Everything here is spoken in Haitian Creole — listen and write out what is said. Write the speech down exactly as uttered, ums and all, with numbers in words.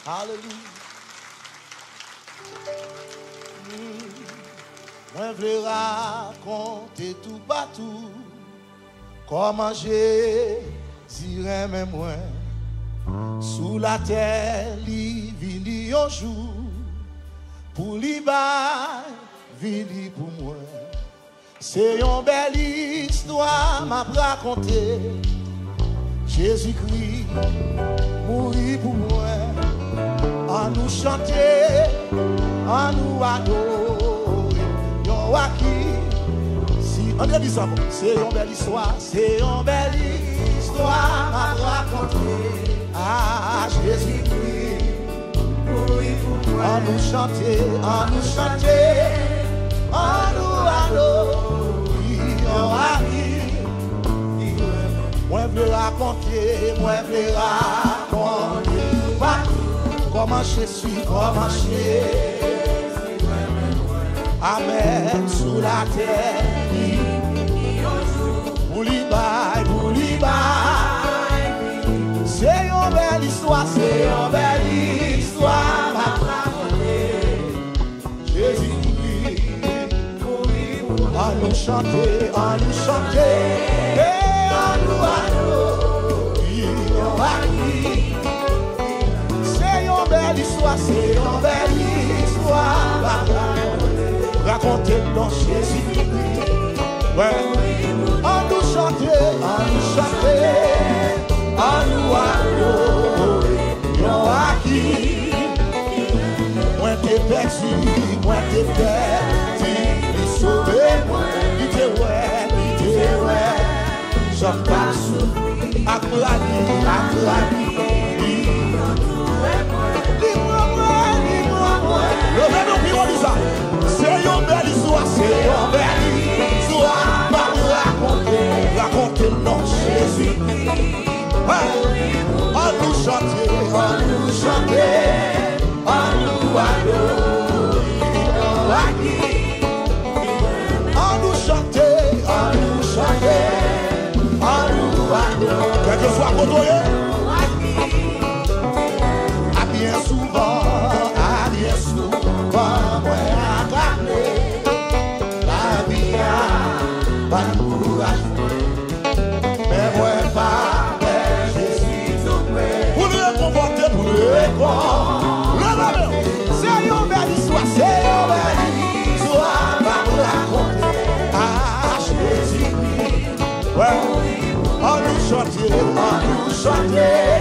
Alelouya. Mwen vle rakonte toupatou kòman Jezi renmen mwen. Sou latè li vini yon jou pou li bay vi li pou mwen. Se yon bèl istwa m ap rakonte. Jezikri mouri pou mwen. Ann nou chante, ann nou adore yon wa ki si. Ann nou di sa ankò. Se yon bèl istwa, se yon bèl istwa m ap rakonte. A Jezikri. Ann nou chante, ann nou chante, ann nou adore yon wa ki. Mwen vle rakonte, mwen vle rakonte kòman Jezi, kòman Jezi. Amèn, sou latè li. Pou li bay, pou li bay. Se yon bèl istwa, se yon bèl istwa m ap rakonte. Jezi mouri pou li. Ann nou chante, ann nou chante. E ann nou adore yon wa ki. Se yon bèl istwa, se yon bèl istwa. Rakonte non Jezikri. Wè. Ann nou chante, ann nou chante. Ann nou adore yon wa ki. Mwen te pèdi, mwen te pèdi, li sove mwen, li te wè, li te wè. Jan m t ap soufri ak rali, ak rali. Li pran mwen, li pran mwen. Leve nou pi wo, di sa. Se yon bèl istwa, se yon bèl istwa. M ap rakonte, rakonte non Jezi. Hey! Ann nou chante, ann nou chante. Ann nou adore yon wa ki. Ann nou chante, ann nou chante. Ann nou adore. Kèlkeswa kote w ye. A byen souvan, a byen souvan, mwen ap raple. Lavi a pa ankouraje. Men mwen pa pè, Jezi tou pre. Pou l rekonfòte, pou l rekon-, leve men w. Se yon bèl istwa, se yon bèl istwa m ap rakonte. A Jezikri. Wè. Ann nou chante, ann nou chante.